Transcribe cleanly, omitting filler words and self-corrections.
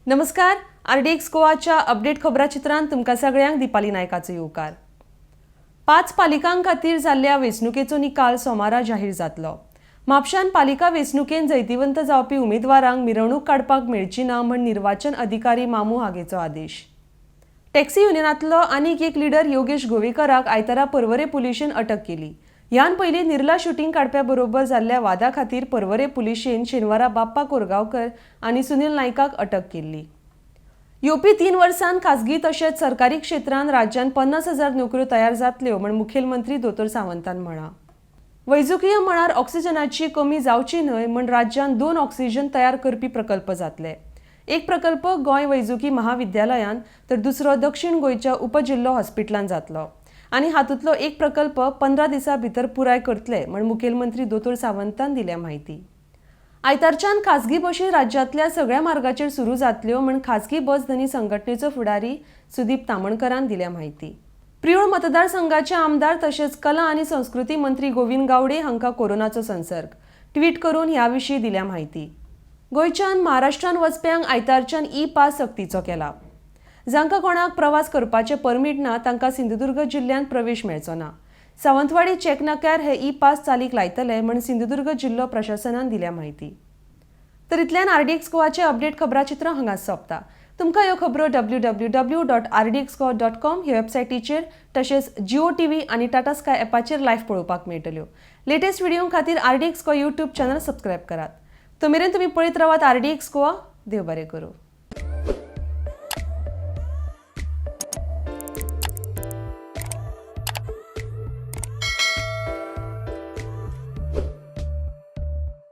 नमस्कार, RDX गोवाच्या update खबराचित्रांत तुमकां सगळ्यांक दीपाली नायकाचो येवकार. 5 पालिकां खातीर जाल्ल्या वेंचणुकेचो निकाल सोमारा जाहीर जातलो. म्हापशान पालिका वेंचणुकेन जैतिवंत जावपी उमेदवारांक मिरवणूक काडपाक मेळची ना म्हण निर्वाचन अधिकारी मामू हागेचो आदेश. टॅक्सी युनियनांतलो आनीक एक लिडर योगेश गोवेकराक आयतारा पर्वरे पुलिशेन अटक केली. ह्यान पयलीं निर्ला शुटींग काडप्या बरोबर जाल्ल्या वादा खातीर पर्वरे पुलिशेन शेनवारा बाप्पा कोरगांवकर आनी सुनील नायकाक अटक केल्ली. येवपी 3 वर्सांत खाजगी तशेंच सरकारी क्षेत्रांत राज्यांत 50,000 नोकऱ्यो तयार जातल्यो म्हण मुखेलमंत्री दोतोर सावंतान म्हळां. वैजकीय मळार ऑक्सिजनाची कमी जावची न्हय म्हण राज्यांत 2 ऑक्सिजन तयार करपी प्रकल्प जातले. एक प्रकल्प गोंय वैजकी महाविद्यालयांत तर दुसरो दक्षिण गोंयच्या उपजिल्लो हॉस्पिटलांत जातलो आनी हातूंतलो एक प्रकल्प 15 दिसां भितर पुराय करतले म्हण मुखेलमंत्री दोतोर सावंतान दिल्या म्हायती. आयतारच्यान खाजगी बशी राज्यांतल्या सगळ्या मार्गाचेर सुरू जातल्यो म्हण खाजगी बस धनी संघटनेचो फुडारी सुदीप तामणकरान दिल्या म्हायती. प्रियोळ मतदारसंघाचे आमदार तशेंच कला आनी संस्कृती मंत्री गोविंद गावडे हांकां कोरोनाचो संसर्ग, ट्वीट करून ह्या विशीं दिल्या म्हायती. गोंयच्यान महाराष्ट्रान वचप्यांक आयतारच्यान ई पास सक्तीचो केला. जांकां कोणाक प्रवास करपाचें परमीट ना तांकां सिंधुदुर्ग जिल्ल्यांत प्रवेश मेळचो ना. सावंतवाडी चेकनाक्यार हे ई पास चालीक लायतले म्हण सिंधुदुर्ग जिल्लो प्रशासनान दिल्या म्हायती. तर इतल्यान आरडीएक्स गोवाचे अपडेट खबराचित्र हांगाच सोंपता. तुमकां ह्यो खबरो www.rdxgoa.com ह्या वेबसायटीचेर तशेंच जिओ टीव्ही आनी टाटा स्काय एपाचेर लायव्ह पळोवपाक मेळटल्यो. लेटेस्ट व्हिडिओ खातीर RDX Goa YouTube channel subscribe करात. तो मेरेन तुमी पळयत रावात आरडीएक्स गोवा. देव बरें करूं.